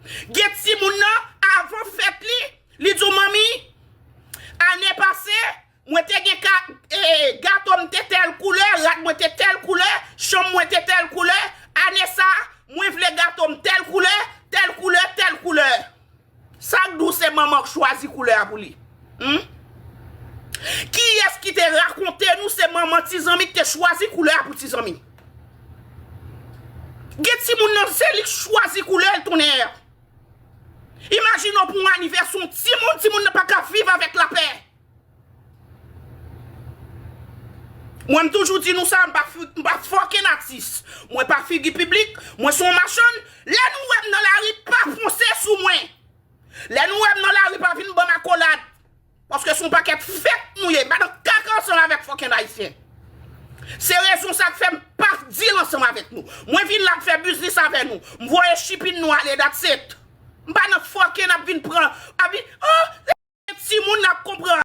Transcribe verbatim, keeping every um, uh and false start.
Gen timoun nan, avan fèt li, li di w, "Manmi, ane pase, mwen te gen ka, e, gato m te tèl koulè, rad mwen te tèl koulè, chanm mwen te tèl koulè. Ane sa, mwen vle gato m tèl koulè, tèl koulè, tèl koulè." Sa k di w se manman k chwazi koulè a pou li? Hmm? Kiyès ki te rakonte nou se manman ti zanmi ki te chwazi koulè a pou ti zanmi? Gen timoun nan, se li k chwazi koulè l, tonnè. Imajine w pou yon anivèsè yon timoun, timoun nan pa ka viv avèk lapè. Mwen, m toujou di nou sa, m pa, fi- m pa fucking atis. Mwen pa figi piblik, mwen se yon machann. Lè nou wè m nan lari, pa fonse sou mwen. Lè nou wè m nan lari, pa vin ban m akolad. Paske se yon pakèt fèk nou ye. M pa nan kaka ansanm avèk fucking Ayisyen. Se rezon sa k fè m pa deal ansanm avèk nou. Mwen vin la m fè biznis avè nou. M voye shipping nou ale, that's it. M pa nan fucking ap vin pran, ap vin, oh, timoun n ap konprann.